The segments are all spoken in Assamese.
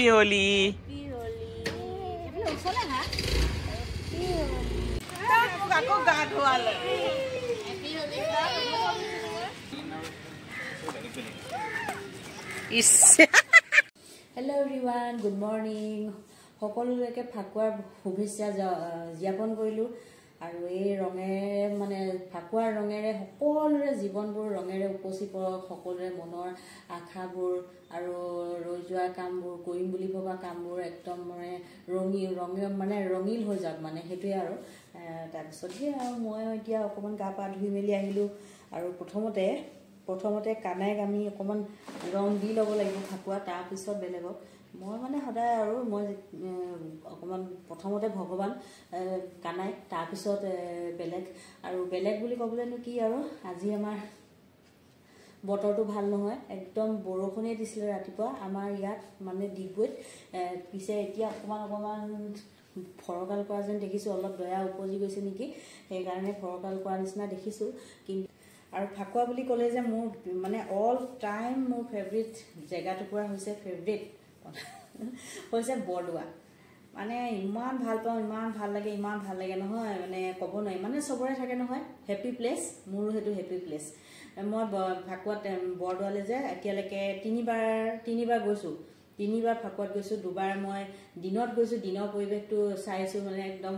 Holi. আকৌ গা ধুৱালে। Hello' everyone, good morning. সকলোলৈকে ফাকুৱাৰ শুভেচ্ছা জ্ঞাপন কৰিলোঁ। আৰু এই ৰঙেৰে, মানে ফাকুৱাৰ ৰঙেৰে সকলোৰে জীৱনবোৰ ৰঙেৰে উপচি পৰক। সকলোৰে মনৰ আশাবোৰ আৰু ৰৈ যোৱা কামবোৰ, কৰিম বুলি ভবা কামবোৰ একদম মানে ৰঙী ৰঙে মানে ৰঙীল হৈ যাওক, মানে সেইটোৱে। আৰু তাৰপিছত সেই আৰু মই এতিয়া অকণমান গা পা ধুই মেলি আহিলোঁ। আৰু প্ৰথমতে কানাইক আমি অকণমান ৰং দি ল'ব লাগিব ফাকুৱা, তাৰপিছত বেলেগক। মই মানে সদায় আৰু মই অকণমান প্ৰথমতে ভগৱান কানাই, তাৰপিছত বেলেগ। আৰু বেলেগ বুলি ক'বলৈনো কি আৰু, আজি আমাৰ বতৰটো ভাল নহয়, একদম বৰষুণেই দিছিলে ৰাতিপুৱা আমাৰ ইয়াত, মানে ডিগবৈত। পিছে এতিয়া অকণমান অকণমান ফৰকাল কৰা যেন দেখিছোঁ, অলপ দয়া উপজি গৈছে নেকি, সেইকাৰণে ফৰকাল কৰা নিচিনা দেখিছোঁ। কিন্তু আৰু ফাকুৱা বুলি ক'লে যে মোৰ মানে অল টাইম মোৰ ফেভৰেট জেগা টুকুৰা হৈছে, ফেভৰেট হৈছে বৰদোৱা। মানে ইমান ভাল পাওঁ, ইমান ভাল লাগে, ইমান ভাল লাগে নহয়, মানে ক'ব নোৱাৰি। মানে চবৰে থাকে নহয় হেপী প্লেচ, মোৰো সেইটো হেপী প্লেচ। মই ফাকুৱাত বৰদোৱালৈ যে এতিয়ালৈকে তিনিবাৰ গৈছোঁ। তিনিবাৰ ফাকুৱাত গৈছোঁ। দুবাৰ মই দিনত গৈছোঁ, দিনৰ পৰিৱেশটো চাইছোঁ, মানে একদম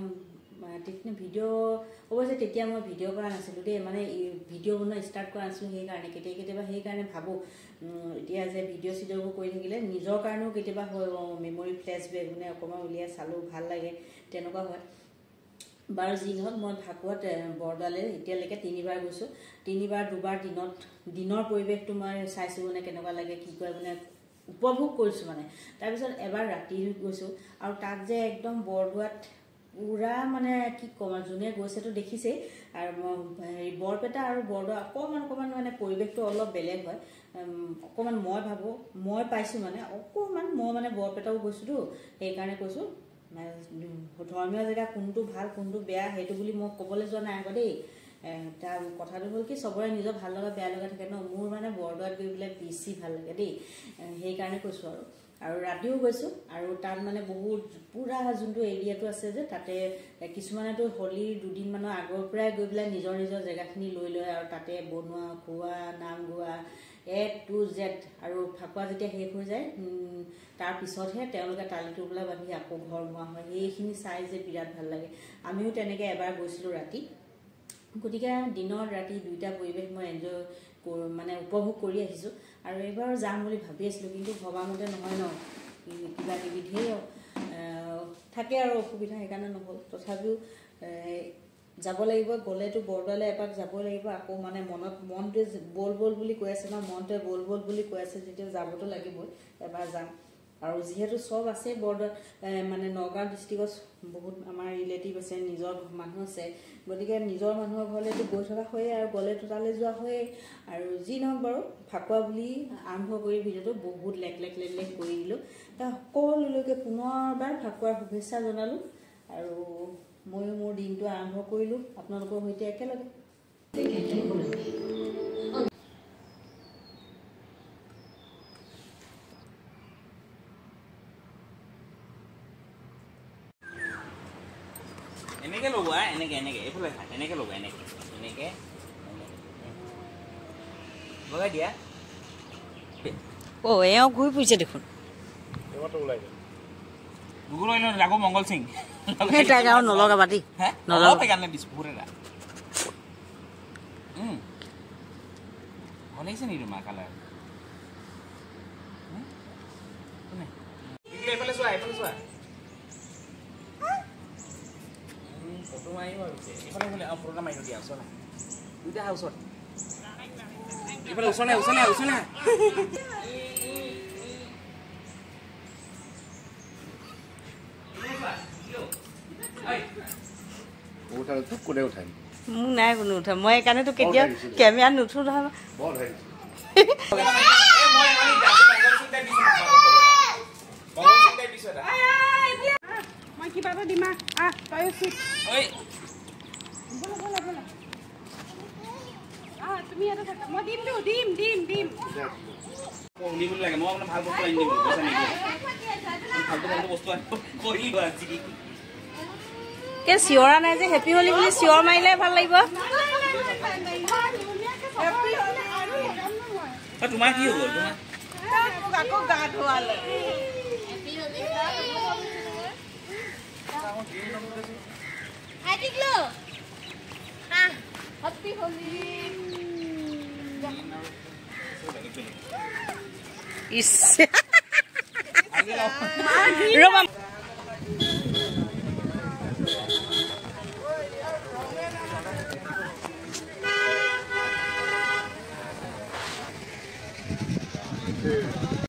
তেতিয়া ভিডিঅ', অৱশ্যে তেতিয়া মই ভিডিঅ' কৰা নাছিলোঁ দেই, মানে ভিডিঅ' বনোৱা ষ্টাৰ্ট কৰা নাছিলোঁ। সেইকাৰণে কেতিয়া কেতিয়াবা সেইকাৰণে ভাবোঁ এতিয়া যে ভিডিঅ' চিডিঅ'বোৰ কৰি থাকিলে নিজৰ কাৰণেও কেতিয়াবা হয়, মেমৰি ফ্লেছ বেক, মানে অকণমান উলিয়াই চালোঁ ভাল লাগে, তেনেকুৱা হয়। বাৰু যি নহওক, মই ফাকুৱাত বৰদোৱালৈ এতিয়ালৈকে তিনিবাৰ গৈছোঁ। তিনিবাৰ দুবাৰ দিনত, দিনৰ পৰিৱেশটো মই চাইছোঁ, মানে কেনেকুৱা লাগে কি কয়, মানে উপভোগ কৰিছোঁ মানে। তাৰপিছত এবাৰ ৰাতি গৈছোঁ আৰু তাত যে একদম বৰদোৱাত পূৰা মানে কি ক'ম আৰু, যোনে গৈছেতো দেখিছেই। আৰু হেৰি বৰপেটা আৰু বৰদোৱা অকণমান অকণমান মানে পৰিৱেশটো অলপ বেলেগ হয় অকণমান, মই ভাবোঁ, মই পাইছোঁ মানে অকণমান। মই মানে বৰপেটাও গৈছোঁতো, সেইকাৰণে কৈছোঁ। ধৰ্মীয় জেগা কোনটো ভাল কোনটো বেয়া সেইটো বুলি মই ক'বলৈ যোৱা নাই আকৌ দেই। তাৰ কথাটো হ'ল কি, চবৰে নিজৰ ভাল লগা বেয়া লগা থাকে ন। মোৰ মানে বৰদোৱাত গৈ পেলাই বেছি ভাল লাগে দেই, সেইকাৰণে কৈছোঁ। আৰু ৰাতিও গৈছোঁ আৰু তাত মানে বহুত পূৰা যোনটো এৰিয়াটো আছে যে, তাতে কিছুমানেতো হোলীৰ দুদিনমানৰ আগৰ পৰাই গৈ পেলাই নিজৰ নিজৰ জেগাখিনি লৈ লয় আৰু তাতে বনোৱা খোৱা, নাম গোৱা, এ টু জেড। আৰু ফাকুৱা যেতিয়া শেষ হৈ যায়, তাৰ পিছতহে তেওঁলোকে তালি টোপোলা বান্ধি আকৌ ঘৰমুৱা হয়। সেইখিনি চাই যে বিৰাট ভাল লাগে। আমিও তেনেকৈ এবাৰ গৈছিলোঁ ৰাতি। গতিকে দিনত ৰাতি দুইটা পৰিৱেশ মই এনজয় মানে উপভোগ কৰি আহিছোঁ। আৰু এইবাৰ যাম বুলি ভাবি আছিলোঁ, কিন্তু ভবামতে নহয় ন, কিবা কিবি ঢেৰ থাকে আৰু অসুবিধা, সেইকাৰণে নহ'ল। তথাপিও যাব লাগিব, গ'লেতো বৰদোৱালৈ এপাক যাবই লাগিব আকৌ। মানে মনত মনটোৱে বল বল বুলি কৈ আছে ন, মনটোৱে বল বল বুলি কৈ আছে যেতিয়া যাবতো লাগিবই, এবাৰ যাম। আৰু যিহেতু চব আছে বৰদোৱাত, মানে নগাঁও ডিষ্ট্ৰিক্টত বহুত আমাৰ ৰিলেটিভ আছে, নিজৰ মানুহ আছে, গতিকে নিজৰ মানুহৰ ঘৰলৈতো গৈ থকা হয়েই আৰু গ'লেতো তালৈ যোৱা হয়েই। আৰু যি নহওক বাৰু, ফাকুৱা বুলি আৰম্ভ কৰি ভিডিঅ'টো বহুত লেক লেক লেক লেক কৰি দিলোঁ। তাৰ সকলোলৈকে পুনৰবাৰ ফাকুৱাৰ শুভেচ্ছা জনালোঁ আৰু ময়ো মোৰ দিনটো আৰম্ভ কৰিলোঁ আপোনালোকৰ সৈতে একেলগে। এনেকে লগোৱা, এনেকে এনেকে এইফালে এনেকে লগোৱা, এনেকে এনেকে লগাই দিয়া। অ' এওঁ ঘূৰি ফুৰিছে দেখোন। আকৌ মংগল সিং তাইক আৰু নলগাবা দেই। নলগাব সেইকাৰণে দিছোঁ বহুত এটা। ভাল লাগিছে নেকি তোমাৰ কালাৰ? এইফালে চোৱা, এইফালে চোৱা, ফটো মাৰিব ভাবিছে। এইফালে এইফালে, অঁ, ফটো এটা মাৰিব দিয়া। ওচৰত দুইটা আহা, ওচৰত, এইফালে, ওচৰলে ওচৰলে ওচৰলে। তোক কোনে উঠাই? মোক নাই কোনো উঠা। মই সেইকাৰণেতো কেতিয়াও কেমেৰাত নুঠো নহয়। মই কিবা এটা দিম, আহ তই ব'লা ব'লা ব'লা, আহ তুমি ইয়াতে থাকা, মই দিমতো, দিম দিম দিম। লাগে মই আপোনাৰ ভাল বস্তু আনি দিম, পইচা নিদিওঁ। কে চিঞৰা নাই যে হেপী হোলী বুলি চিঞৰ মাৰিলে ভাল লাগিব। তোমাৰ কি হ'ল? মোক আকৌ গা ধুৱালে। ৰ'বা।